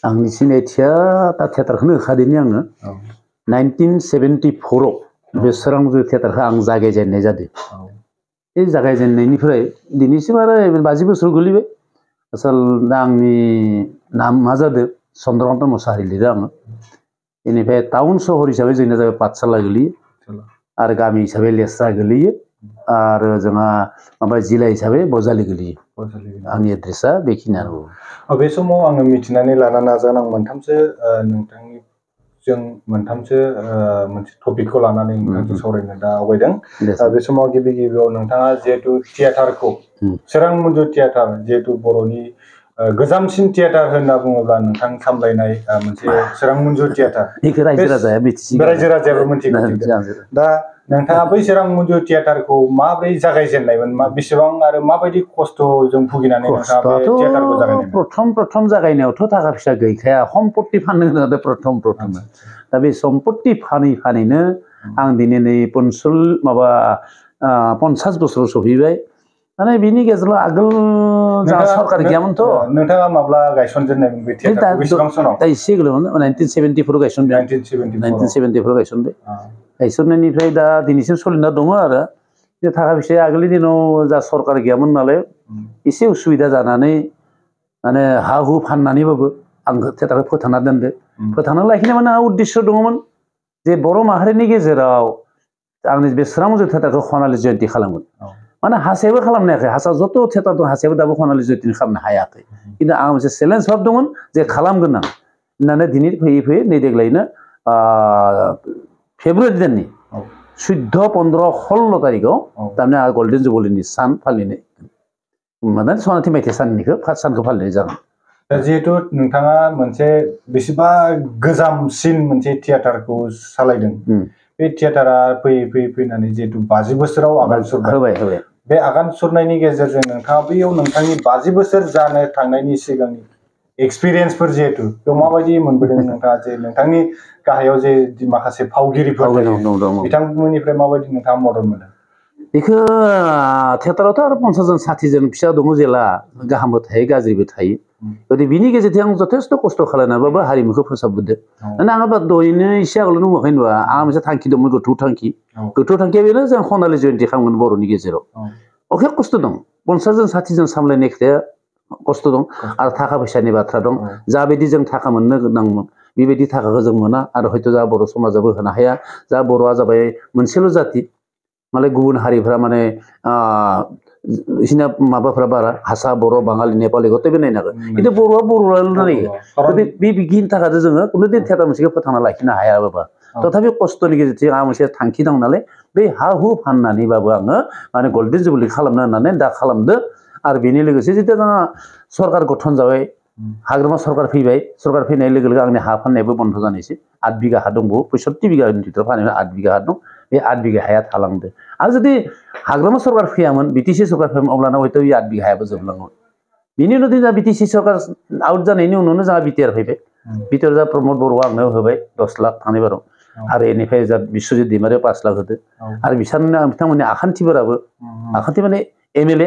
आंनि सिनायथिया दा थियेटारखौनो होखादोंनि आङो 1974 आव बे सोरां मुजु थियेटारखौ आं जागायजेननाय जादों बे जागायजेननायनिफ्राय दिनैसिम आरो 50 बोसोर गोलैबाय आसल दा आंनि नाम मा जादों चन्द्रकान्त मोसाहारि लिरो आङो बेनिफ्राय टाउन सहर हिसाबै जोंना जाबाय पाठशाला गोलैयो आरो गामि हिसाबै लेस्रा गोलैयो आरो जोंहा माबा जिल्ला हिसाबै बजालि गोलैयो आंनि एड्रेसा बेखिनियानो बे समाव आङो मिथिनानै लानो नाजागोन आं मोनथामसो नोंथांनि जों मोनथामसो मोनसे टपिकखौ लानानै नोंथांजों सावरायनो दा आवगायदों बे समाव गिबियाव नोंथाङा जिहेतु थियेटारखौ सोरां मन्जु थियेटार जिहेतु बर'नि गोजामसिन थियेटार होनना बुङोब्ला नोंथां सामलायनाय मोनसे सोरां मन्जु थियेटार बेखौ रायजो राजायाबो मिथिगौ दा नोंथाङा बै सोरां मन्जु थियेटारखौ माब्रै जागायजेननायमोन बेसेबां आरो माबायदि खस्थ'जों भुगिनानै नोंथाङा बे थियेटारखौ जागायनायमोन प्रथम जागायनायावथ' थाखा फैसा गैखाया सम्पत्ति फाननो होनदों प्रथम दा बे सम्पत्ति फानैनो आं दिनै नै 50 बोसोराव सफैबाय माने बिनि गेजेराव आगोल सरकार गैयामोनथ' नोंथाङा माब्ला गायसनजेननायमोन बे थियेटारखौ बेसेबां सनाव दा एसे गोलावमोन 1974 गायसनबाय 1974 गायसनबाय गायसननायनिफ्राय दा दिनैसिम सोलिना दङ आरो बे थाखा फैसाया आगोलनि दिनाव जा सरकार गैयामोन नालाय एसे उसुबिदा जानानै माने हा हु फाननानैबाबो आं थियेटारखौ फोथांना दोनदो फोथांना लाखिनाय माने आंहा उद्देश्य दङमोन जे बर' माहारिनि गेजेराव आंनि बे सोरां मन्जु थियेटारखौ खनालि जयन्ति खालामगोन माने हासेबो खालामनो हायाखै हासा जत थियेटार दं हासेबो दाबो खनालि जयन्ति खालामनो हायाखै खिन्थु आं मोनसे चेलेन्ज भाब दंमोन जे खालामगोन आं होननानै दिनै फैयै नै देग्लायनो फेब्रुवारि दाननि 14, 15, 16 तारिखआव थारमाने गल्डेन जुबलिनि सान फालिनाय माने सनाथि माइथाय साननिखौ फार्स्ट सानखौ फालिनाय जागोन जिहेतु नोंथाङा मोनसे बेसेबा गोजामसिन मोनसे थियेटारखौ सालायदों बे थियेटारा फैनानै जिहेतु 50 बोसोराव आगान सुरबाय बे आगान सुरनायनि गेजेरजों नोंथाङा बैयाव नोंथांनि 50 बोसोर जानो थांनायनि सिगांनि एक्सपिरियेन्सफोर जिहेतु बेयाव माबायदि मोनबोदों नोंथाङा जे नोंथांनि गाहायाव जे माखासे फावगिरिफोर बिथांमोननिफ्राय माबायदि नोंथाङा मदद मोनो बेखौ थियेटारावथ' आरो 50 जन 60 जन फिसा दङ जेला गाहामबो थायो गाज्रिबो थायो गथिखे बिनि गेजेरजों आं जथेस्थ' खस्थ' खालामनानैबाबो हारिमुखौ फोसाबबोदों माने आंहा दहायनो एसे आगोलावनो बुंबाय होनबा आंहा मोनसे थांखि दंमोन गोथौ थांखिया बेनो जों खनालि जयन्ति खालामगोन बर'नि गेजेराव अनेक खस्थ' दं 50 जन 60 जन सामलायनाय खोथाया खस्थ' दं आरो थाखा फैसानि बाथ्रा दं जाबायदि जों थाखा मोननो गोनांमोन बेबायदि थाखाखौ जों मोना आरो हयथ' जा बर' समाजाबो होनो हाया जा बर'आ जाबाय मोनसेल' जाति मालाय गुबुन हारिफ्रा माने बिसिना माबाफ्रा बारा हारसा बर' बाङालि नेपालि गथायबो नायनांगोन खिन्थु बर'आ बर'आल' नायो बे बिगिनि थाखाय जोङो खुनु दिन थियेटार मोनसेखौ फोथांना लाखिनो हायाबाबा तथापि खस्थ'नि गेजेरजों आंहा मोनसे थांखि दं नालाय बे हा हु फाननानैबाबो आङो माने गल्डेन जुबलि खालामनो होननानै दा खालामदो आरो बेनि लोगोसे जितु जोंहा सरकार गठन जाबाय हाग्रामा सरकार फैबाय सरकार फैनाय लोगो लोगो आंनि हा फाननायबो बन्द जानायसै 8 बिघा हा दंबावो 65 बिघानि भितराव फाननाय 8 बिघा हा दं बे 8 बिघा हाया थालांदो आरो जुदि हाग्रामा सरकार फैयामोन बिटिसि सरकार फैयामोन अब्लाना हयथ' बे 8 बिघा हायाबो जोबलांगौमोन बिनि उनाव जोंहा बिटिसि सरकार आउट जानायनि उनावनो जोंहा बिटिआर फैबाय बिटिआर जा प्रमद बर'आ आंनो होबाय 10 लाख थांनाय बाराव आरो बेनिफ्राय जा बिश्वजित दैमारिया 5 लाख होदो आरो बिथांमोननि आखान्थिफोराबो आखान्थि माने एमएलए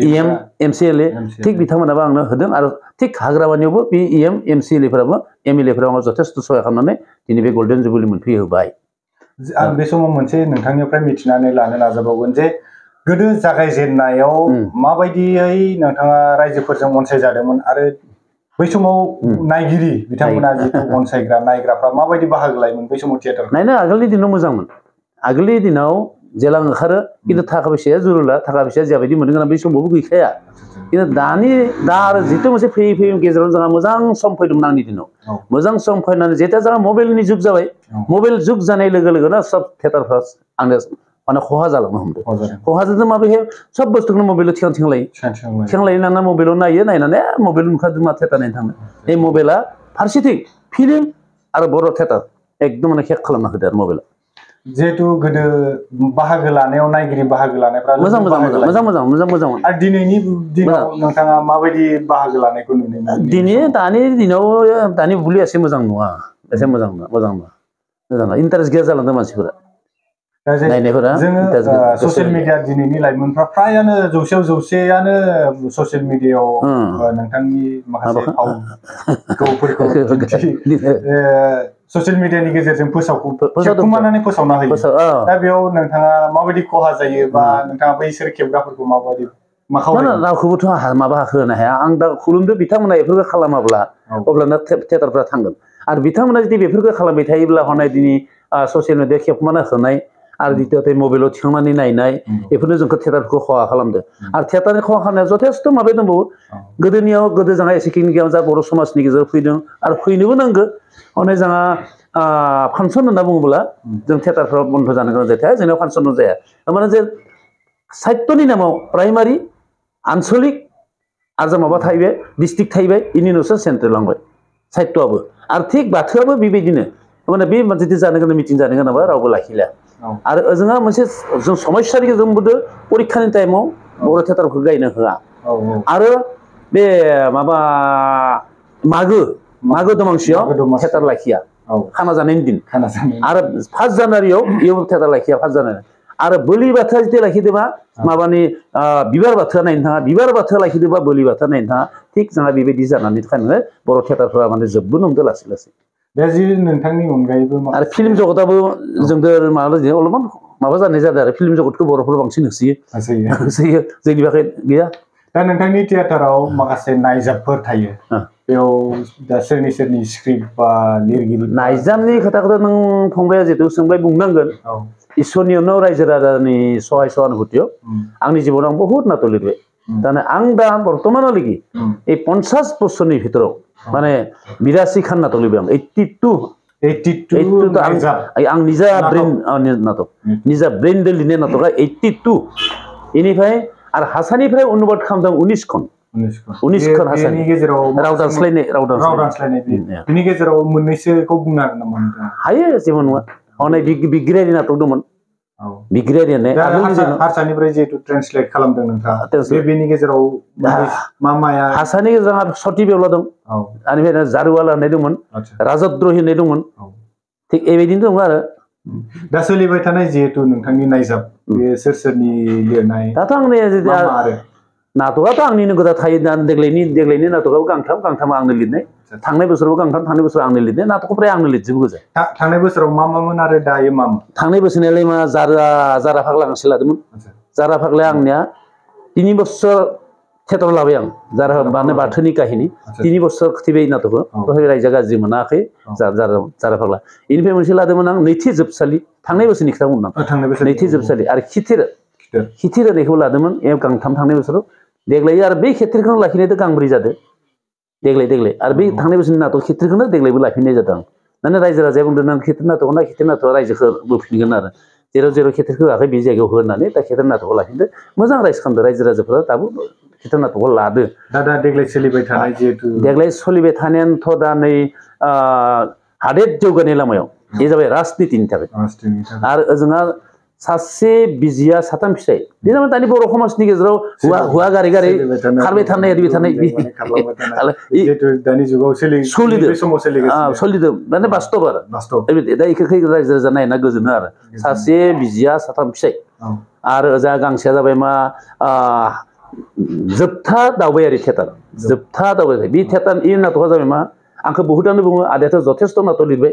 इएम एमसिएलए थिग बिथांमोनाबो आंनो होदों आरो थिग हाग्रामानियावबो बे इएम एमसिएलएफोराबो एमएलएफोरा आंनो जथेस्थ सहाय खालामनानै दिनै बे गल्डेन जुबलि मोनफैहोबाय आं बे समाव मोनसे नोंथांनिफ्राय मिथिनानै लानो नाजाबावगोन जे गोदो जागायजेननायाव माबायदियै नोंथाङा रायजोफोरजों अनसायजादोंमोन आरो बै समाव नायगिरि बिथांमोना जितु अनसायग्रा नायग्राफ्रा माबायदि बाहागो लायोमोन बै समाव थियेटार नायनो आगोलनि दिनाव मोजांमोन आगोलनि दिनाव जेला ओंखारो खिन्थु थाखा फैसाया जुरुला थाखा फैसाया जाबायदि मोननो गोनां बै समावबो गैखाया खिन्थु दा आरो जितु मोनसे फैयै गेजेराव जोंहा मोजां सम फैदोंमोन आंनि दिनाव मोजां सम फैनानै जेथिया जोंहा मबाइलनि जुग जाबाय मबाइल जुग जानाय लोगो लोगोनो सब थियेटारफ्रा आंनो माने खहा जालांनो हमदों खहा जादों माबोरैहाय सब बुस्थुखौनो मबाइलाव थिखांलायो होननानै मबाइलाव नायनानै मबाइल नुखादों मा थियेटार नायनो थांनो बे मबाइला फारसेथिं फिल्म आरो बर' थियेटार एकदम माने हेक खालामना होदो आरो मबाइला जिहेतु गोदो बाहागो लानायाव नायगिरि बाहागो लानायफ्रा मोजां आरो दिनैनि दिनाव नोंथाङा माबायदि बाहागो लानायखौ नुनो मोनो दानि दिनाव दानि बुब्लिया एसे मोजां नङा इन्टारेस्ट गैया जालांदों मानसिफोरा नायनायफोरा ससियेल मिडिया दिनैनि लाइमोनफ्रा फ्रायानो 100% ससियेल मिडियायाव नोंथांनि माखासे फावफोरखौ ससियेल मिडियानि गेजेरजों खेबखुमानानै फोसावना होयो दा बेयाव नोंथाङा माबायदि खहा जायो बा नोंथाङा बैसोर खेबग्राफोरखौ माबायदि रावखौबोथ' माबा होनो हाया आं दा खुलुमदो बिथांमोना बेफोरखौ खालामाब्ला अब्लाना थियेटारफ्रा थांगोन आरो बिथांमोना जुदि बेफोरखौ खालामबाय थायोब्ला हनै दिनै ससियेल मिडिया खेबखुमाना होनाय आरो द्वितीयते मबाइलाव थिखांनानै नायनाय बेफोरनो जोंखौ थियेटारखौ खहा खालामदो आरो थियेटारनि खहा खालामनाया जथेस्थ' माबा दंबावो गोदो जोंहा एसेखिनि गियान जा बर' समाजनि गेजेराव फैदों आरो फैनोबो नांगौ हनै जोंहा फांसन होनना बुङोब्ला जों थियेटारफ्राव बन्द जानो गोनां जायो जोंनाव फांसन जाया माने जे साहित्यनि नामाव प्राइमारि आनसलिक आरो जों माबा थाहैबाय डिस्ट्रिक्ट थाहैबाय बेनि उनावसो सेन्ट्रेल लांबाय साहित्यआबो आरो थिग बाथौआबो बेबायदिनो माने बे मोनसे जानो गोनां मिटिं जानो गोनांबा रावबो लाखिला आरो ओजोंहा मोनसे जों समस्यानि गेजेरजों नुदों परिखानि टाइमाव बर' थियेटारखौ गायनो होआ आरो बे माबा मागो दमासियाव थियेटार लाखिया खाना जानायनि दिन आरो 1 जानुवारियाव बेयाव थियेटार लाखिया 1 जानुवारि आरो बोलि बाथौआ जुदि लाखिदोंबा माबानि बिबार बाथौआ नायनो थाङा बिबार बाथौआ लाखिदोंबा बोलि बाथौआ नायनो थाङा थिग जोंहा बेबायदि जानानै थाखायनो बर' थियेटारफोरा माने जोबबोनो हमदों लासै लासै दा जि नोंथांनि अनगायैबो आरो फिल्म जगताबो जोंदो अलपमान माबा जानाय जादों आरो फिल्म जगतखौ बर'फोर बांसिन होसोयो जोंनि बाखै गैया दा नोंथांनि थियेटाराव माखासे नायजाबफोर थायो बेयाव दा सोरनि स्क्रिप्ट बा लिरगिरि नायजाबनि खोथाखौथ' नों फंबाया जिहेतु सोंबाय बुंनांगोन इसोरनि उनाव रायजो राजानि सहाय सहानुभूतियाव आंनि जिबनाव बहुत नाटक लिरबाय दाना आं दा बर्तमानावलागि এই 50 बोसोरनि भितराव माने 82 खान नाटक लिरबाय आं 82 आं निजा ब्रेन नाटक निजा ब्रेन लिरनाय नाटका 82 इनिफ्राय आरो हासानिफ्राय अनुबाद खालामदों 19 खन 19 खन हासानि गेजेराव राव दानस्लायनाय बिनि गेजेराव मोननैसोखौ बुंनो हागोन नामा नोंथाङा हायो जेबो नङा हनै बिग्रायारि नाटक दंमोन बिग्रायारि हारसानिफ्राय जिहेतु ट्रेन्सलेट खालामदों नोंथाङा बेनि गेजेराव माया हारसानि गेजेराव सती बेवला दं आरो जारुवाला होननाय दंमोन राजद्रहि होननाय दंमन थिग बेबायदिनो दङ आरो दा सोलिबाय थानाय जिहेतु नोंथांनि नायजाब बे सोरनि लिरनाय दाथ' आंनि नाटकआथ' आंनिनो गोजा थायो देग्लायनि नाटकआव गांथाम आंनो लिरनाय थांनाय बोसोराव गांथाम थांनाय बोसोराव आंनो लिरनाय नाटकखौ फ्राय आंनो लिरजोबो गोजा थांनाय बोसोराव मामोन आरो दायो मामोन थांनाय बोसोरनियालाय मा जारा फाग्ला गांसे लादोंमोन जारा फाग्लाया आंनिया 3 बोसोर थियेटाराव लाबाय आं जारा बाथौनि काहिनि 3 बोसोर खिथिबाय नाटकखौ रायजोआ गाज्रि मोनाखै जारा फाग्ला बेनिफ्राय मोनसे लादोंमोन आं नैथि जोबसालि थांनाय बोसोरनि खोथा बुंदों नैथि जोबसालि आरो खिथिर होनायखौ लादोंमोन गांथाम थांनाय बोसोराव देग्लाय आरो बे खिथिरखौनो लाखिनायथ' गांब्रै जादों देग्लाय आरो बे थांनाय बोसोरनि नाटक खिथिरखौनो देग्लायबो लाफिननाय जादों माने रायजो राजाया बुंदों नों खिथिर नाटकआ रायजोखौ बोफिनगोन आरो जेराव खिथिरखौ होआखै बे जायगायाव होनानै दा खिथिर नाटकखौ लाफिनदो मोजां रायजो खालामदों रायजो राजाफोरा दाबो खिथिर नाटकखौ लादो दा देग्लाय सोलिबाय थानाय जिहेतु देग्लाय सोलिबाय थानायानोथ' दा नै हादोर जौगानाय लामायाव बे जाबाय राजनितिनि थाखाय आरो ओजोंहा सासे बिजिया साथाम फिसाइ बिदिनो दानि बर' समाजनि गेजेराव हुवा गारै खारबाय थानाय दानि जुगाव सोलिदों माने बास्तब आरो दा इखौ रायजो राजा नायना गोजोनो आरो सासे बिजिया साथाम फिसाइ आरो ओजा गांसेया जाबाय मा जोबथा दावबायारि थियेटार बे थियेटार इ नाटकआ जाबाय मा आंखौ बहुतानो बुङो आदायाथ' जथेस्थ' नाटक लिरबाय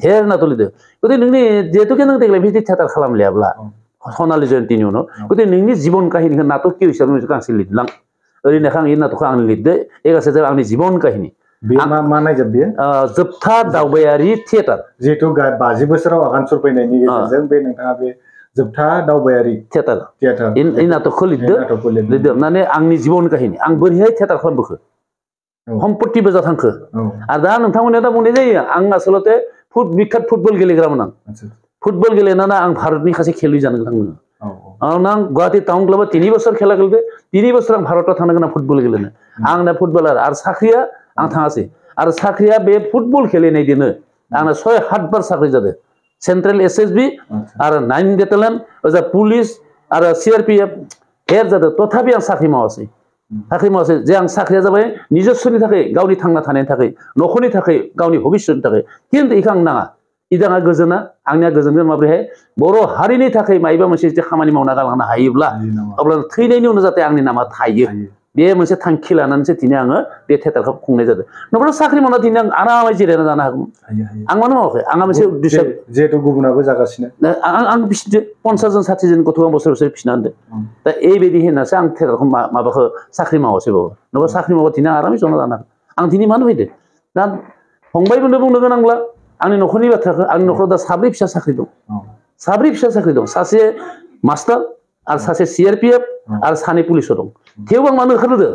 धेर नाटक लिरदों गथिखे नोंनि जिहेतुके नों देग्लाय बिदि थियेटार खालामलियाब्ला सनालि जयन्तीनि उनाव गथिखे नोंनि जिबन काहिनिखौ नाटक हिसाबै गांसे लिरलां ओरैनो आं इ नाटकखौ आं लिरदो ए गासै जाबाय आंनि जिबन काहिनि मा नायजाब बेयो जोबथा दावबायारि थियेटार जिहेतु 50 बोसोराव आगान सुरफैनायनि गेजेरजों बे नोंथाङा बे जोबथा दावबायारि थियेटार इ नाटकखौ लिरदों माने आंनि जिबन काहिनि आं बोरैहाय थियेटार खालामबोखो सम्पत्ति बोजा थांखो आरो दा नोंथांमोननिया दा बुंनाय जायो आं आसलते बिख्यात फुटबल गेलेग्रामोन आं फुटबल गेलेनानै आं भारतनि सासे खेलुवै जानो गोनांमोन आं गुवाहाटी टाउन क्लाबाव 3 बोसोर खेला गेलेदो 3 बोसोर आं भारताव थांनो गोनां फुटबल गेलेनो आंना फुटबलार आरो साख्रिया आं थाङासै आरो साख्रिया बे फुटबल गेलेनायजोंनो आंना 6-7 बार साख्रि जादों सेन्ट्रेल एसएसबी आरो 9 बेटालियन ओजा पुलिस आरो सीआरपीएफ हेर जादों तथापि आं साख्रि मावासै जे आं साख्रिया जाबाय निजस्वनि थाखाय गावनि थांना थानायनि थाखाय न'खरनि थाखाय गावनि भबिष्यतनि थाखाय खिन्थु इखौ आं नाङा इदाङा गोजोना आंनिया गोजोनगोन माब्रैहाय बर' हारिनि थाखाय मायबा मोनसे जुदि खामानि मावना गालांनो हायोब्ला अब्ला थैनायनि उनाव जाहाथे आंनि नामा थायो बे मोनसे थांखि लानानैसो दिनै आङो बे थियेटारखौ खुंनाय जादों नङाब्ला साख्रि मावना दिनै आं आरामै जिरायना जानो हागौमोन आं मानो मावाखै आंहा मोनसे उद्देश्य जिहेतु गुबुनाबो जागासिनो आं फिसिदो 50 जन 60 जन गथ'आ बोसोर बोसोर फिसिना होनदो दा एबायदि होननासो आं थियेटारखौ माबाखौ साख्रि मावासै बाबो नङाबा साख्रि मावा दिनै आरामै जना जानो हागोन आं दिनै मानो फैदो दा फंबायमोननो बुंनो गोनांब्ला आंनि न'खरनि बाथ्राखौ आंनि न'खराव दा 4 फिसा साख्रि दं 4 फिसा साख्रि दं सासे मास्टार आरो सासे CRPF आरो 2 पुलिसआव दं थेवबो आं मानो ओंखारबोदो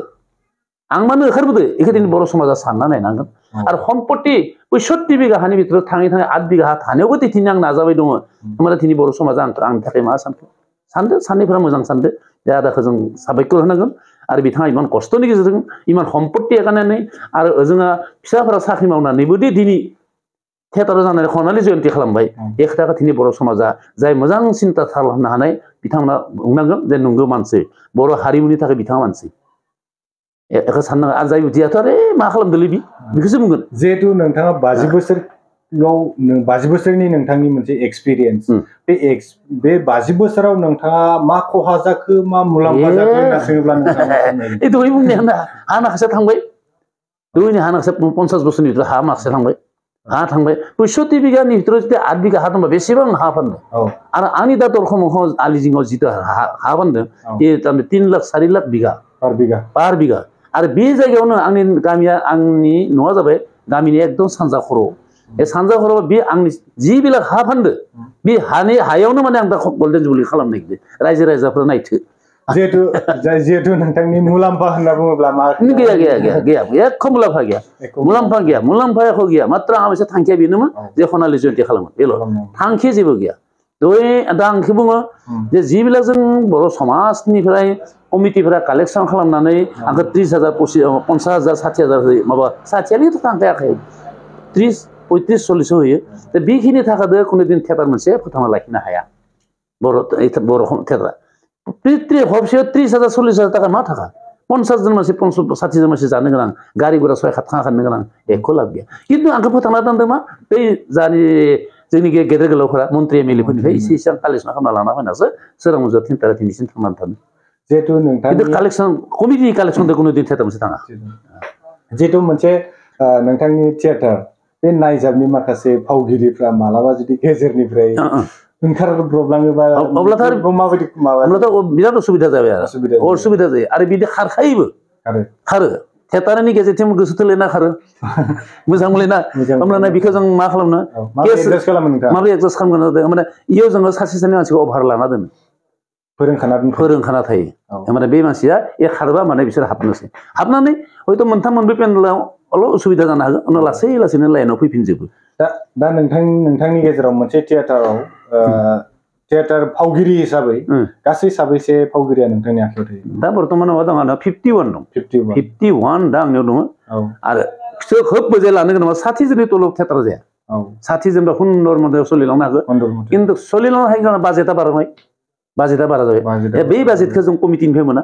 बेखौ दिनै बर' समाजा सानना नायनांगोन आरो सम्पत्ति 65 बिघा हानि भितराव थाङै 8 बिघा हा थानायावबो दिनै आं नाजाबाय दङ होमब्ला दिनै बर' समाजा आंनि थाखाय मा सानदो सानैफोरा मोजां सानदो बे आदाखौ जों साबायखर होनांगोन आरो बिथाङा इमान खस्थ'नि गेजेरजों इमान सम्पत्ति एगारनानै आरो ओजोंहा फिसाफोरा साख्रि मावनानैबोदि दिनै थियेटाराव जानानै खनालि जयन्ती खालामबाय बे खोथाखौ दिनै बर' समाजा जाय मोजां सिन्था खालामनो हानाय बिथांमोना बुंनांगोन जे नंगौ मानसि बर' हारिमुनि थाखाय बिथाङा मानसि एखौ साननाङा आरो जाय उदियाथ' आरे मा खालामदोंलै बेखौसो बुंगोन जिहेतु नोंथाङा 50 बोसोरनि नोंथांनि मोनसे एक्सपिरियेन्स बे 50 बोसोराव नोंथाङा मा खहा जाखो मा मुलाम्फा जाखो होनना सोङोब्ला नोंथाङा दहाय बुंनाया हा माखासे थांबाय दहायनि हा माखासे 50 बोसोरनि भितराव हा माखासे थांबाय हा थांबाय 65 बिघानि भितराव जुदि 8 बिघा हा दंबा बेसेबां हा फानदों आरो आंनि दा दरखं मोखाङाव आलिजिङाव जिथु हा फानदों बे 3 लाख 4 लाख बिघा पार बिघा आरो बे जायगायावनो आंनि गामिया आंनि न'आ जाबाय गामिनि एकदम सानजा खर' बे सानजा खर'आव बे आंनि 10 बिघा हा फानदो बे हायावनो माने आं दा गल्डेन जुबलि खालामनो नागिरदों रायजो राजाफोरा नायथो जिहेतु नोंथांनि मुलाम्फा होनना बुङोब्ला मा गैया एख मुलाम्फा गैया मात्र आंहा मोनसे थांखिया बेनोमोन जे खनालि जयन्ती खालामो बेल' थांखि जेबो गैया दा आं बुङो जे जिबिला जों बर' समाजनिफ्राय कमिटिफोरा कालेक्सन खालामनानै आंखौ 30,000 50,000 60,000 होयो माबा 60आथ' थांखायाखै 30 35 40 होयो दा बेखिनि थाखाय खुनु दिन थियेटार मोनसे फोथांना लाखिनो हाया बर' थियेटारा हबसेयाव 30,000 40,000 थाखा मा थाखा 50 जन मानसि 60 जन मानसि जानो गोनां गारि गुरा 6 खारनो गोनां एख' लाब गैया खिन्थु आंखौ फोथांना दोनदों मा बै जोंनि गेदेर गोलावफोरा मन्त्रि MLA फोरनिफ्राय एसे कालेक्सन खालामना लाना फैनासो सोरां मोजां थियेटारा दिनैसिम थांनानै थादों जिहेतु नोंथांनि कालेक्सन कमिटिनि कालेक्सन खुनु दिन थियेटार मोनसे थाङा जिहेतु मोनसे नोंथांनि थियेटार बे नायजाबनि माखासे फावगिरिफ्रा मालाबा जुदि गेजेरनिफ्राय ओंखारब्रबलाङोबा अब्लाथ' माबायदि बिराद असुबिदा जाबाय असुबिदा जायो आरो बिदि खारखायोबो खारो थियेटारनि गेजेरजों गोसो थोलायना खारो मोजां मोनलायना होमब्लाना बेखौ जों मा खालामनो माबोरै एडजास्ट खालामगोन माने इयाव जोङो सासे मानसिखौ अभार लाना दोनो फोरोंखाना थायो माने बे मानसिया खारबा माने बिसोर हाबनानै हयथ' मोनथाम मोनब्रै पेन्डेलाव उसुबिदा जानो हागोन उनाव लासै लासैनो लाइनाव फैफिनजोबो दा नोंथांनि गेजेराव मोनसे थियेटाराव थियेटार फावगिरि हिसाबै गासै साबैसे फावगिरिया नोंथांनि आखायाव थायो दा बर्तमानाव दं आंना 51 दं 51 दा आंनियाव दङ आरो खोब मोजां लानो गोनां 60 जननि तल' थियेटार जाया 60 जनबा सुन्दर मन्दिराव सोलिलांनो हागोन खिन्थु सोलिलांनो हायो बाजेटआ बारा जाबाय बै बाजेटखौ जों कमिटिनिफ्राय मोना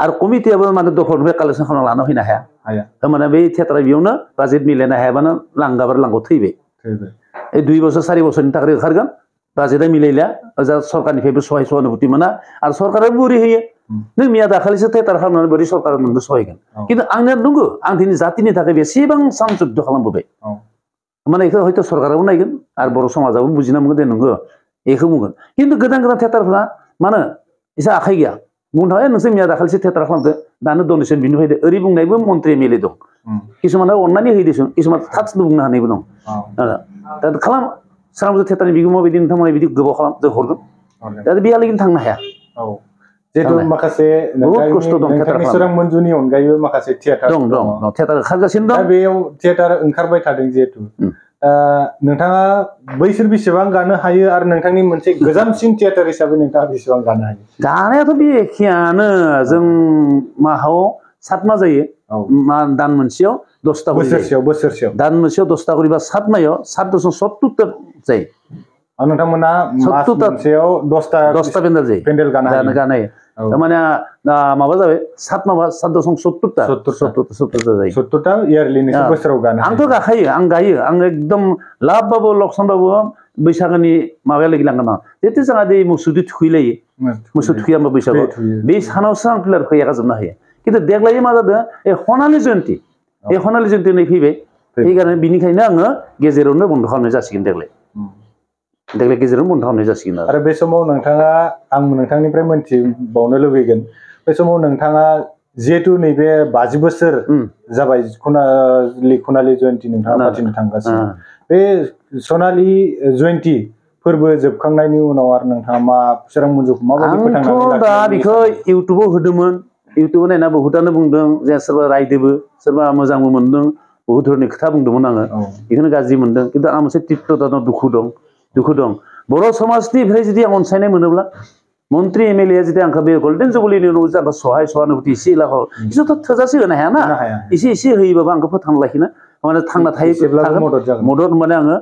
आरो कमिटियाबो माने दखरनिफ्राय कालेक्सन खालामना लाना फैनो हाया होमबाना बै थियेटारा बेयावनो बाजेट मिलायनो हायाबानो लांगाव थैबाय 2 बोसोर 4 बोसोरनि थाखाय ओंखारगोन बाजेटआ मिलायलिया ओजा सरकारनिफ्रायबो सहाय सहानुभूति मोना आरो सरकाराबो बोरै होयो नों मैया दाखालिसो थियेटार खालामनानै बोरै सरकारा नोंनो सहायगोन खिन्थु आंनिया नंगौ आं दिनै जातिनि थाखाय बेसेबां सान जुद्ध खालामबोबाय माने बेखौ हयथ' सरकाराबो नायगोन आरो बर' समाजाबो बुजिना मोनगोन दे नंगौ बेखौ बुंगोन खिन्थु गोदान थियेटारफ्रा मानो एसे आखाइ गैया बुंनो थाङो नोंसोर मैया दाखालिसो थियेटार खालामदो दानो डनेसन बिनो फैदो ओरै बुंनायबो मन्त्रि MLA दं किसुमाना अननानै होदों किसुमान थाबनो बुंनो हानायबो दं दा खालाम सोरांबो थियेटारनि बिगोमा बायदि नोंथांमोना बिदि गोबाव खालाम जों हरगोन दा बेहालागै थांनो हाया जिहेतु माखासे नोंथांनि सोरां मन्जुनि अनगायैबो माखासे थियेटार दं थियेटार ओंखारगासिनो दं बेयाव थियेटार ओंखारबाय थादों जिहेतु नोंथाङा बैसोर बेसेबां गानो हायो आरो नोंथांनि मोनसे गोजामसिन थियेटार हिसाबै नोंथाङा बेसेबां गानो हायो गानायाथ' बे एखेयानो जों माहाव 7 माह जायो दान मोनसेयाव 10ता बोसोरसेयाव दान मोनसेयाव 10ता करिबा 7 मायाव 7.70 जायो नोंथांमोना मास मोनसेयाव 10ता पेन्डेल गानो माने माबा जाबाय 70ता जायो 70ता इयारलि नोंसोर बोसोराव गानो आंथ' गाखायो आं गायो आं एकदम लाभबाबो लकसानबाबो बैसागोनि माबाया लोगि लांगोन आं जेथे जोंहा दै मोसौदो थुखैलायो मोसौ थुखैया होमबा बैसागु बे सानावसो आं पिलारखौ एगाजोबनो हायो खिन्थु देग्लाय मा जादों खनालि जयन्ति नै फैबाय बेखायनो बिनिखायनो आङो गेजेरावनो बन्द खालामनाय जासिगोन देग्लाय गेजेरावनो बन्द खालामनाय जासिगोन आरो बे समाव नोंथाङा आं नोंथांनिफ्राय मोनथिबावनो लुबैगोन बे समाव नोंथाङा जिहेतु नैबे 50 बोसोर जाबाय खनालि जयन्ति नोंथाङा फाथिनो थांगासिनो बे सनालि जयन्ति फोरबो जोबखांनायनि उनाव आरो नोंथाङा मा चिरां मन्जुखौ माबायदि फोथांनानै लाखिनो दा बेखौ इउट्युबाव होदोंमोन इउट्युबाव नायना बहुतानो बुंदों जे सोरबा रायदोबो सोरबा मोजांबो मोनदों बहुत धरनि खोथा बुंदोंमोन आङो बेखौनो गाज्रि मोनदों खिन्थु आं मोनसे तिक्तता दं दुखु दं बर' समाजनिफ्राय जुदि आं अनसायनाय मोनोब्ला मन्त्रि एमएलए जुदि आंखौ बे गल्डेन जुबलिनि उनाव आंखौ सहाय सहानुभूति एसे लाखौ बिसोरथ' थोजासे होनो हायाना एसे होयोबाबो आंखौ फोथांना लाखिनो माने थांना थायो मदद माने आङो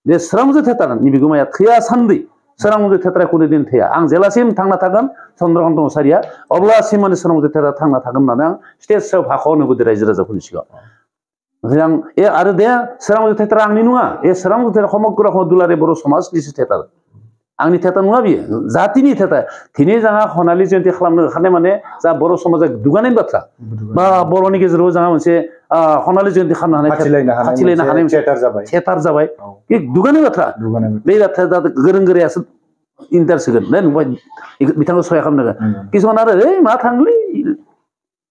जे सोरांमोनजो थियेटार नि बिगोमाया थैया सान्दै सोरांमोनजो थियेटारा कोनो दिन थैया आं जेलासिम थांना थागोन चन्द्रकान्त मोसाहारिया अब्लासिम माने सोरांमोनजो थियेटारा थांना थागोन होननानै आं स्टेजआव भाखाव नुबोदों रायजो राजाफोरनि सिगाङाव आं आरो दे सोरांमोनजो थियेटारा आंनि नङा सोरांमोनजो थियेटारा समग्र दुलाराय बर' समाजनिसो थियेटार आंनि थियेटार नङा बियो जातिनि थियेटार दिनै जोंहा खनालि जयन्ति खालामनो ओंखारनाय माने जा बर' समाजा दुगानायनि बाथ्रा बा बर'नि गेजेराव जोंहा मोनसे खनालि जयन्ति खालामनो हानाय थियेटार जाबाय बे दुगानाय बाथ्रा बे बाथ्राया दा गोरों गोरायासो इन्टारेस्ट होगोन नुबाय बिथांखौ सहाय खालामनो किसुमान आरो मा थांलै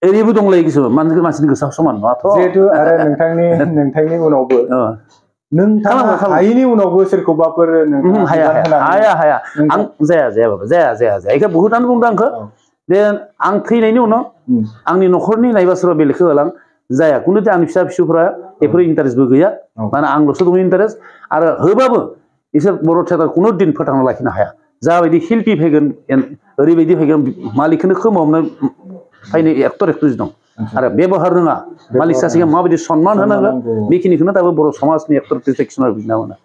ओरैबो दंलायो किसुमान मानसिनि गोसोआव समान नङाथ' जिहेतु आरो नोंथांनि उनावबो नोंथाङा हायैनि उनावबो सोरखौबाफोर हाया आं जाया इखौ बहुतानो बुंदों आंखौ जे आं थैनायनि उनाव आंनि न'खरनि नायबा सोरबा बेलेगखौ होलां जाया कुनु आंनि फिसा फिसौफोरा बेफोर इन्टारेस्टबो गैया माने आंल'सो दङ इन्टारेस्ट आरो होबाबो इसोर बर' थियेटार कुनु दिन फोथांना लाखिनो हाया जाबायदि शिल्पी फैगोन ओरैबायदि फैगोन मालिकखौनो खोमावनो फैनाय एक्ट्रेस दं आरो बेबहार रोङा मालिक सासेखौ माबायदि सनमान होनांगौ बेखिनिखौनो दाबो बर' समाजनि एक्ट्रेस सेक्सनाव बिना मोना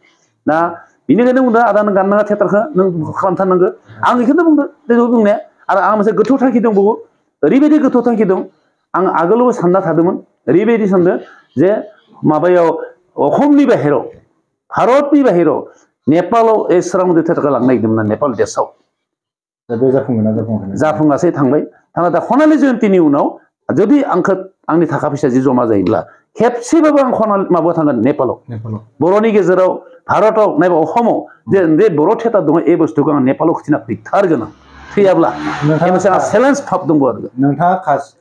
दा बेनिखायनो बुंदों आदा नों गाननाङा थियेटारखौ नों खालामथारनांगौ आं बेखौनो बुंदों बुंनाया आरो आं मोनसे गोथौ थांखि दंबावो ओरैबायदि गोथौ थांखि दं आं आगोलावबो सानना थादोंमोन ओरैबायदि सानदों जे माबायाव अखमनि बाहेराव भारतनि बाहेराव नेपालाव सोरांमोनजो थियेटारखौ लांनो नागिरदोंमोन नेपाल देशआव जाफुङासै थांबाय थांना दा खनालि जयन्तिनि उनाव जुदि आंनि थाखा फैसा जि जमा जायोब्ला खेबसेबाबो आं माबायाव थांगोन नेपालाव बर'नि गेजेराव भारताव नायबा अखमाव जे बर' थियेटार दङ ए बुस्थुखौ आं नेपालाव खिथिना फैथारगोन आं फैयाब्ला मोनसे आंहा चेलेन्ज भाब दंबो आरो नोंथाङा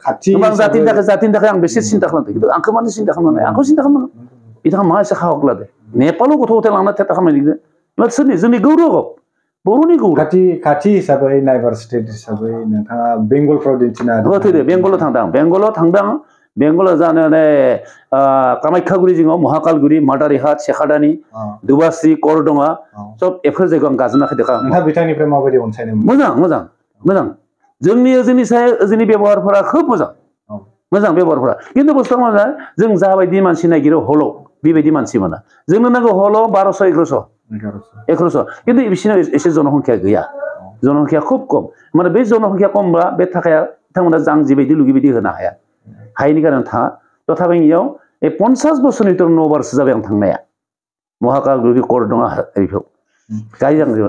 खाथि जातिनि थाखाय आं बेसे सिन्था खालामदों खिन्थु आंखौ मानो सिन्था खालामनानै आंखौ सिन्था खालामनानै बिथाङा मा एसे साहस लादों नेपालाव गथ' गथाय लांना थियेटार खालामनाय सोरनि जोंनि गौरब बर'नि गौरब खाथि हिसाबै नाइबार स्टेट हिसाबै नोंथाङा बेंगलफ्राव दिन्थिनो हादों बेंगलाव थांदों बेंगलाव जानानै कामाख्यागुरि जिङाव महाकालगुरि मादारिहाट सेखादानि दुबाश्री करदङा सब एफोर जायगायाव आं गाजोबना फैदों नोंथाङा बिथांनिफ्राय माबायदि अनसायनाय मोजां जोंनि बेबहारफोरा खोब मोजां बेबहारफोरा खिन्थु बुस्थुआ मा जों जाबायदि मानसि नागिरो हलाव बेबायदि मानसि मोना जोंनो नांगौ हलाव 1200-1100 खिन्थु बिसोरनाव एसे जनसंख्या गैया जनसंख्या खुब खम माने बे जनसंख्या खमब्ला बे थाखाया बिथांमोना आं जिबायदि लुगैबायदि होनो हायैनि कारन थाङा तथापि इयाव 50 बोसोरनि 9 बारसो जाबाय आं थांनाया महाकालगुरि करदङा बेखौ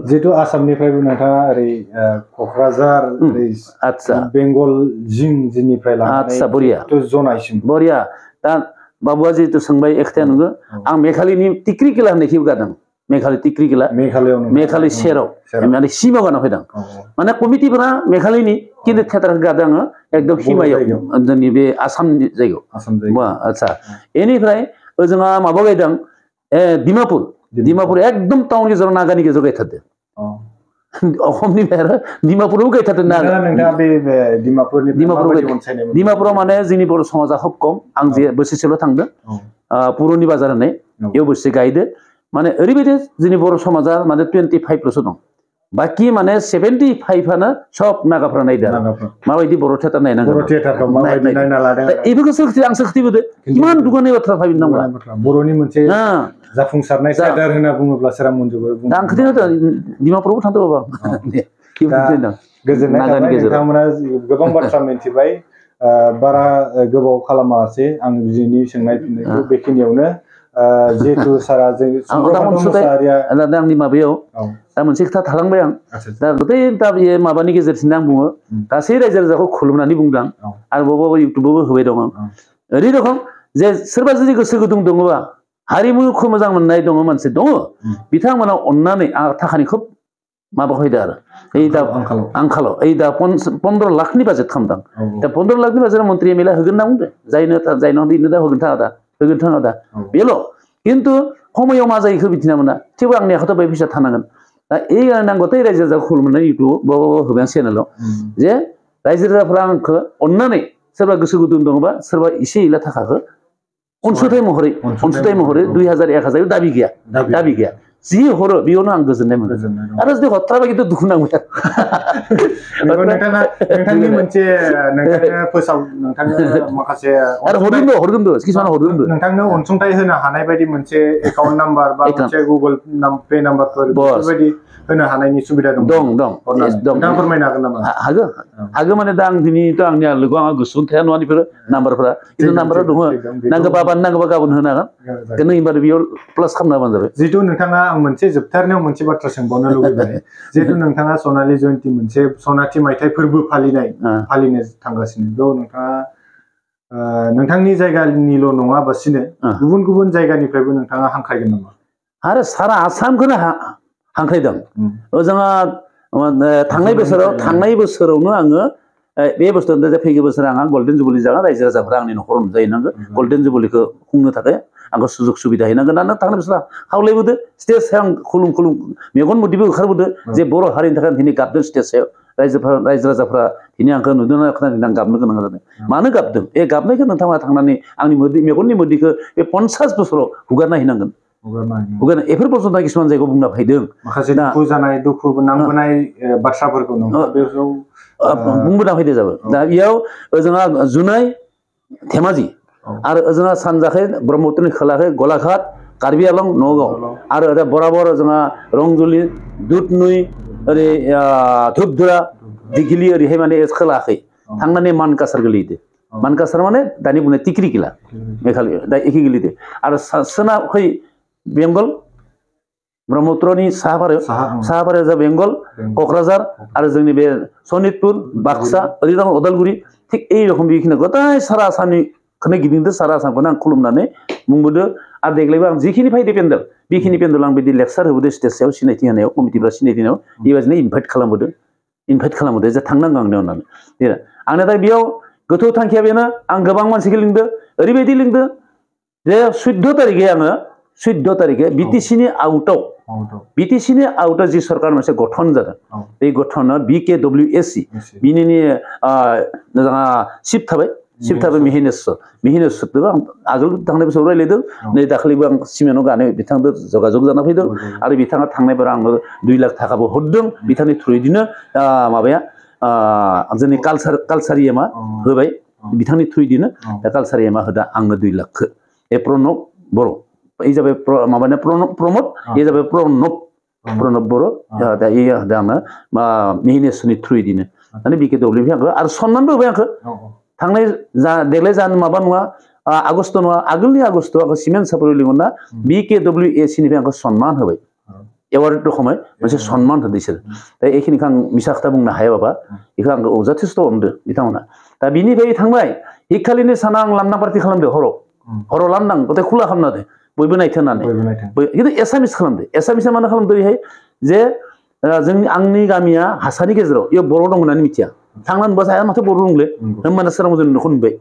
जिहेतु आसामनिफ्रायबो नोंथाङा ओरै क'क्राझार बेंगल जिंनिफ्राय लानानै जनायसिम बरिया दा बाबुआ जिहेतु सोंबाय एखोथाया नंगौ आं मेघालयनि टिक्रि किला होननायखौ गादों मेघालय टिक्रि किला मेघालय सेराव माने सिमायाव गाना फैदों माने कमिटिफोरा मेघालयनि खिन्थु थियेटारखौ गादों आङो एकदम सिमायाव जोंनि बे आसामनि जायगायाव आदसा बेनिफ्राय ओजोंहा माबा गायदों डिमापुर एकदम टाउन गेजेराव नागानि गेजेराव गायथारदों अखमनि बाहेरा डिमापुरावबो गायथारदों डिमापुराव माने जोंनि बर' समाजा खोब खम आं जे बोसोरसेल' थांदों पुरनि बाजार होननाय बेयाव बोसोरसे गायदो माने ओरैबायदि जोंनि बर' समाजा माने 25ल'सो दं बाखि माने 75आनो सब नागाफ्रा नायदों माबायदि बर' थियेटार नायनांगौ बेफोरखौ आं सोरखिबोदो इमान दुगानाय बाथ्रा भाबिनो नांगौ बर'नि मोनसे जाफुंसारनाय थियेटार होनना बुङोब्ला सोरां मन्जुबो दा आं खोथाया डिमापुरावबो थांदों बाबा गोजोननाय थाबाय नोंथांमोना गोबां बाथ्रा मिथिबाय बारा गोबाव खालामालासे आं बिनि सोंनाय फिननायखौ बेखिनियावनो जिहेतु सारा जों आंनि माबायाव दा मोनसे खोथा थालांबाय आं दा गथै दा बे माबानि गेजेरजों आं बुङो गासै रायजो राजाखौ खुलुमनानै बुंदों आरो बबावबा इउटुबावबो होबाय दं आं ओरै रखम जे सोरबा जुदि गोसो गुदुं दङबा हारिमुखौ मोजां मोननाय दङ मानसि दङ बिथांमोना अननानै थाखानि खोब माबा फैदो आरो आंखालाव दा 15 लाखनि बाजेट खालामदों दा 15 लाखनि बाजेट मन्त्रि एमएलए होगोन होनना बुंदों जायनो बिनो दा होगोन थाङा दा बेल' खिन्थु समायाव मा जायोखौ मिथिना मोना थेवबो आंनि आखायावथ' बे फैसा थानांगोन दा नांगौथाय रायजो राजाखौ खुलुमनानै इउटुबाव होबाय आं चेनेलाव जे रायजो राजाफ्रा आंखौ अननानै सोरबा गोसो गुदुं दङबा सोरबा एसे एला थाखाखौ अनसुंथाइ महरै 2000 1000 दाबि गैया जि हरो बेयावनो आं गोजोननाय मोनो आरो जुदि हरथाराबा खिन्थु दुखु नांबाय नोंथांनि मोनसे नोंथांनो माखासे हरगोनबो किसुमान हरगोनबो नोंथांनो अनसुंथाइ होनो हानाय बायदि मोनसे एकाउन्ट नाम्बार बा मोनसे गुगोल पे नाम्बारफोर बेफोरबायदि होनो हानायनि सुबिदा दं नोंथाङा फोरमायनो हागोन नामा हागोन माने दा आं दिनैथ' आंनि लोगोआव आंहा गोसोआव थाया नङा बेफोर नाम्बारफोरा खिन्थु नाम्बारा दङ नांगौबा गाबोन होनो हागोन नों बेयाव प्लास खालामना होबानो जाबाय जिहेतु नोंथाङा आं मोनसे जोबथारनायाव मोनसे बाथ्रा सोंबावनो लुबैबाय जिहेतु नोंथाङा सनालि जयन्ती मोनसे सनाथि मायथाइ फोरबो फालिनो थांगासिनो बेयाव नोंथाङा नोंथांनि जायगानिल' नङाबासिनो गुबुन गुबुन जायगानिफ्रायबो नोंथाङा हांख्रायगोन नामा आरो सारा आसामखौनो हांख्रायदों जोंहा थांनाय बोसोरावनो आङो बे बुस्थुआ फैगौ बोसोर आंहा गल्डेन जुबलि जागोन रायजो राजाफ्रा आंनि न'खराव नुजाहैनांगौ गल्डेन जुबलिखौ खुंनो थाखाय आंखौ सुजुग सुबिदा हैनांगोन आरो थांनाय बोसोराव खावलायबोदो स्टेज सायाव आं खुलुम मेगन मोदैबो ओंखारबोदो जे बर' हारिनि थाखाय दिनै गाबदों स्टेज सायाव रायजो राजाफ्रा दिनै आंखौ नुदों खोनादों आं गाबनो गोनां जादों मानो गाबदों बे गाबनायखौ नोंथांमोना थांनानै आंनि मेगननि मोदैखौ बे 50 बोसोराव हुगारना हैनांगोन एफोर बसन्था किसुमान जायगायाव बुंना फैदों माखासे दुखु नांबोनाय बाथ्राफोरखौ बुंबोना फैदो जाबाय दा बेयाव जोंहा जुनाय धेमाजि आरो जोंहा सानजाखै ब्रह्मपुत्रनि खोलाखै गलाघाट कार्बि आलं नगाव आरो बराबर जोंहा रंजलि दुधनुइ ओरै धुपधुरा दिगिलि ओरैहाय माने खोलाखै थांनानै मानकासार गोलैदो मानकासार माने दानि बुंनाय टिक्रिकिला मेघालय दा एखे गोलैदो आरो सोनाबखै बेंगल ब्रह्मपुत्रनि साहाफारायाव जा बेंगल क'क्राझार आरो जोंनि बे सनितपुर बाक्सा ओरै दं उदालगुरि थिग এই रखम बेखिनि गथाय सारा आसामनिखौनो गिदिंदो सारा आसामखौनो आं खुलुमनानै बुंबोदो आरो देग्लायबो आं जिखिनि फैदो पेन्डेल बेखिनि पेन्डेल आं बिदि लेक्सार होबोदो स्टेज सायाव सिनायथि होनायाव कमिटिफ्रा सिनायथि होनायाव बेबायदिनो इनभाइट खालामबोदो जे थांनांगौ आंनियाव होननानै आंना दा बेयाव गोथौ थांखिया बेनो आं गोबां मानसिखौ लिंदो ओरैबायदि लिंदो जे 14 तारिखे बिटिसिनि आउटआव जि सरकार मोनसे गठन जादों बे गठना BKWSC बिनिनो शिब थाबाय मिहिनेश्वर आगोल थांनाय बोसोराव रायलायदों नै दाखालिबो आं सिमेन्टआव गानो बिथांजों जगाजग जाना फैदों आरो बिथाङा थांनायफोरा आंनो 2 लाख थाखाबो हरदों बिथांनि थ्रुयैनो माबाया जोंनि कालसार इएमआ होबाय बिथांनि थ्रुयैनो दा कालसार इएमआ होदा आंनो 2 लाखखौ प्रणब बर' এই যাবে মাবানে প্রমোদ এই যাবে প্রণব बर' दा এই आंनो मिहिनेश्वरनि थ्रुयै दिनो माने BKWनि आंखौ आरो सनमानबो होबाय आंखौ थांनाय देग्लाय जानो माबा नङा आगस्ट नङा आगोलनि आगस्टआव आंखौ सिमेन्ट सापरि लिंहरना BKWSCनिफ्राय आंखौ सनमान होबाय एवार्ड रोखोमै मोनसे सनमान होदो बिसोर दा एखिनिखौ आं मिसा खोथा बुंनो हाया बाबा बेखौ आंखौ जथेस्थ' अनदो बिथांमोना दा बिनिफ्राय थांबाय हिखालिनि साना आं लांदां पार्टि खालामदो हराव लांदां गथाय खुला खालामना होदो बयबो नायथो होननानै खिन्थु एसामिस खालामदो एसामिसा मानो खालामदो बेहाय जे आंनि गामिया हासानि गेजेराव इयाव बर' दं होननानै मिथिया थांना नुबासो माथो बर' दंलै होमबाना सोरांजों न'खौ नुबाय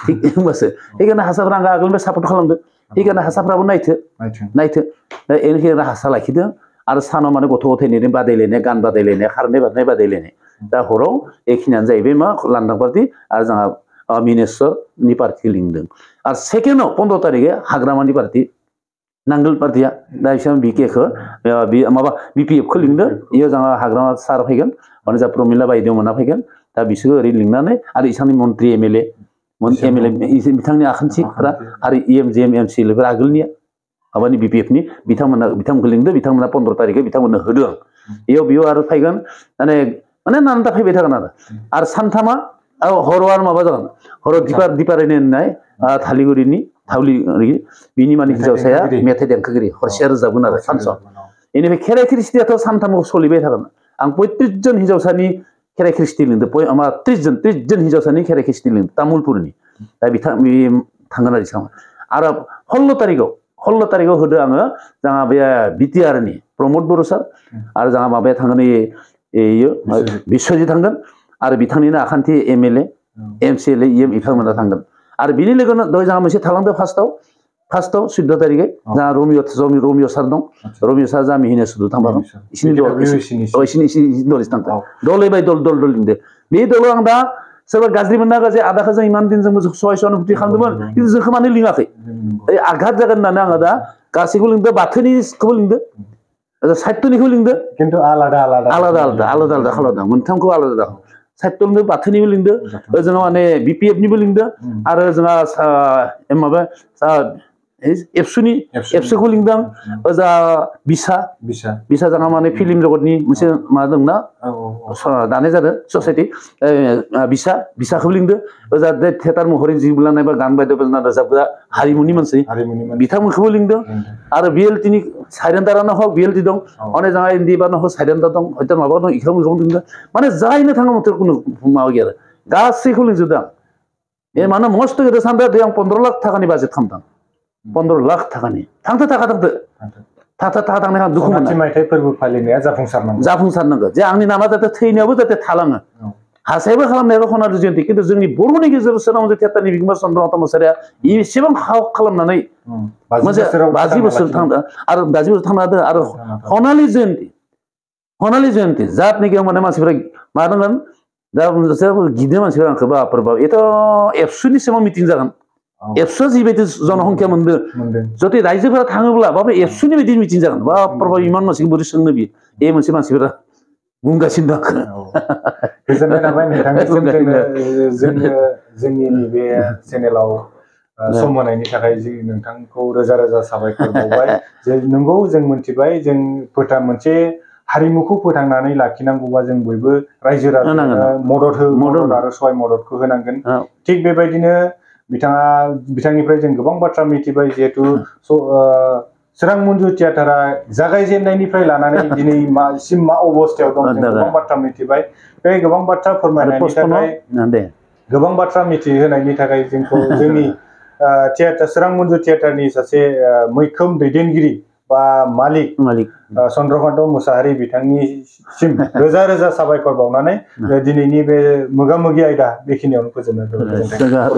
थिग होमबासो बेखायनो हासाफ्रा आं आगोलनिफ्राय सापर्ट खालामदो बेखायनो हासाफ्राबो नायथो दा एनिखायनो हासा लाखिदों आरो सानाव माने गथ' गथायनि बादायलायनाय गान बादायलायनाय खारनाय बारनाय बादायलायनाय दा हराव एखिनियानो जाहैबाय मा लांदां पार्टि आरो जोंहा मिहिनेश्वरनि पार्टि लिंदों आरो सेकेन्डआव 15 तारिखे हाग्रामानि पार्टि नांगोल पार्टिया दा इसोर BKखौ माबा BPFखौ लिंदो इयाव जोंहा हाग्रामा सार फैगोन माने जा प्रमिला बायदेव मोना फैगोन दा बिसोरखौ ओरै लिंनानै आरो इसांनि मन्त्रि MLA बिथांनि आखान्थिफोरा आरो EMGM MCLफोर आगोलनिया माबानि BPFनि बिथांमोनखौ लिंदो बिथांमोना 15 तारिखे बिथांमोननो होदों बेयाव आरो फैगोन माने माने नानदा फैबाय थागोन आरो सानथामा हराव आरो माबा जागोन हराव दिपारायनो होननाय थालिगुरिनि थावलिगुरि बिनि माने हिन्जावसाया मेथाइ देंखोगिरि हरसेया रोजाबगोन आरो सानसुआव बेनिफ्राय खेराइ ख्रिस्टियाथ' सानथामाव सोलिबाय थागोन आं 35 जन हिन्जावसानि खेराइ ख्रिस्टि लिंदों 30 जन हिन्जावसानि खेराइ ख्रिस्टि लिंदों तामुलपुरनि दा बिथां थांगोन आरो 16 तारिखआव होदो आङो जोंहा बे बिटिआरनि प्रमद बर' सार आरो जोंहा माबाया थांगोन बिश्वजित थांगोन आरो बिथांनिनो आखान्थि MLA MCLA बिथांमोना थांगोन आरो बिनि लोगोनो दहाय जोंहा मोनसे थालांदों फार्स्टआव 14 तारिखै जोंहा रमिय सार दं रमिय सार जा मिहिना सुदु थांबागोन इसिनि दल थांगोन दल बाय दल लिंदो बे दलाव आं दा सोरबा गाज्रि मोनना गाज्रि आदाखौ जों इमान दिन जों सहाय सहानुभूति खालामदोंमोन खिन्थु जोंखौ मानो लिङाखै आघात जागोन होननानै आङो दा गासैखौबो लिंदो बाथौनिखौबो लिंदो साहित्यनिखौ लिंदो खिन्थु आलादा खालामदों मोनथामखौ आलादा साहित्यनिबो बाथौनिबो लिंदो जोंहा माने BPF निबो लिंदो आरो जोंहा माबा एबसुखौ लिंदों ओजा बिसा जोंहा माने फिल्म जगतनि मोनसे मा दंना दानाय जादों ससाइटि बिसाखौबो लिंदो ओजा थियेटार महरै जिबुला नायबा गान बायद' बायना रोजाबग्रा हारिमुनि मानसि बिथांमोनखौबो लिंदों आरो BLT नि साइलेन्टारानो हक BLT दं माने जोंहा इन्दिबानो हक साइलेन्टार दं हयथ' माबा दं इखौ लिंदों माने जायनो थाङो मथे कुनु माबा गैया आरो गासैखौ लिंजोबदों आं माने मस्त गिदिर सानदों आं 15 लाख थाखानि बाजेट खालामदों 15 लाख थाखानि थांदो थांनायखौ दुखु मोनो मायथाइ फोरबो फालिनाया जाफुंसारनांगौ जे आंनि नामा जाहाथे थैनायावबो जाहाथे थालाङो हासायबो खालामनायाबो खनाल जयन्ति खिन्थु जोंनि बर'नि गेजेराव सोनाव थियेटारनि बिगोमा चन्द्रनाथ मोसाहारिया एसेबां साहस खालामनानै मोनसे 50 बोसोर थांदों आरो 50 बोसोर थांना होदों आरो खनालि जयन्ति जातनिखि माने मानसिफोरा मा दंगोन दा गिदिर मानसिफोरा आंखौ बाबाफोर एथ' एबसुनि सिङाव मिटिं जागोन एबसुआ जिबायदि जनसंख्या मोनदों जुदि रायजोफोरा थाङोब्ला बाबा एबसुनि बायदि मिटिं जागोन बाबाफोर इमान मानसिखौ बोरै सोंनो बियो मोनसे मानसिफोरा बुंगासिनो दं गोजोननाय थाबाय नोंथांनिसिम जोंनि बे चेनेलाव सम होनायनि थाखाय नोंथांखौ रोजा रोजा साबायखर बावबाय जे नंगौ जों मोनथिबाय जों मोनसे हारिमुखौ फोथांनानै लाखिनांगौबा जों बयबो रायजो राजानो मदद आरो सहाय मददखौ होनांगोन थिग बेबायदिनो बिथांनिफ्राय जों गोबां बाथ्रा मिथिबाय जिहेतु सोरां मन्जु थियेटारा जागायजेननायनिफ्राय लानानै दिनै मासिम मा अबस्थायाव दं जों गोबां बाथ्रा मिथिबाय बे गोबां बाथ्रा फोरमायनायनि थाखाय गोबां बाथ्रा मिथिहोनायनि थाखाय जोंखौ जोंनि सोरां मन्जु थियेटारनि सासे मैखोम दैदेनगिरि बा मालिक चन्द्रकान्त मोसाहारि बिथांनिसिम रोजा रोजा साबायखर बावनानै दिनैनि बे मोगा मोगि आयदा बेखिनियावनो फोजोबनाय जाबाय।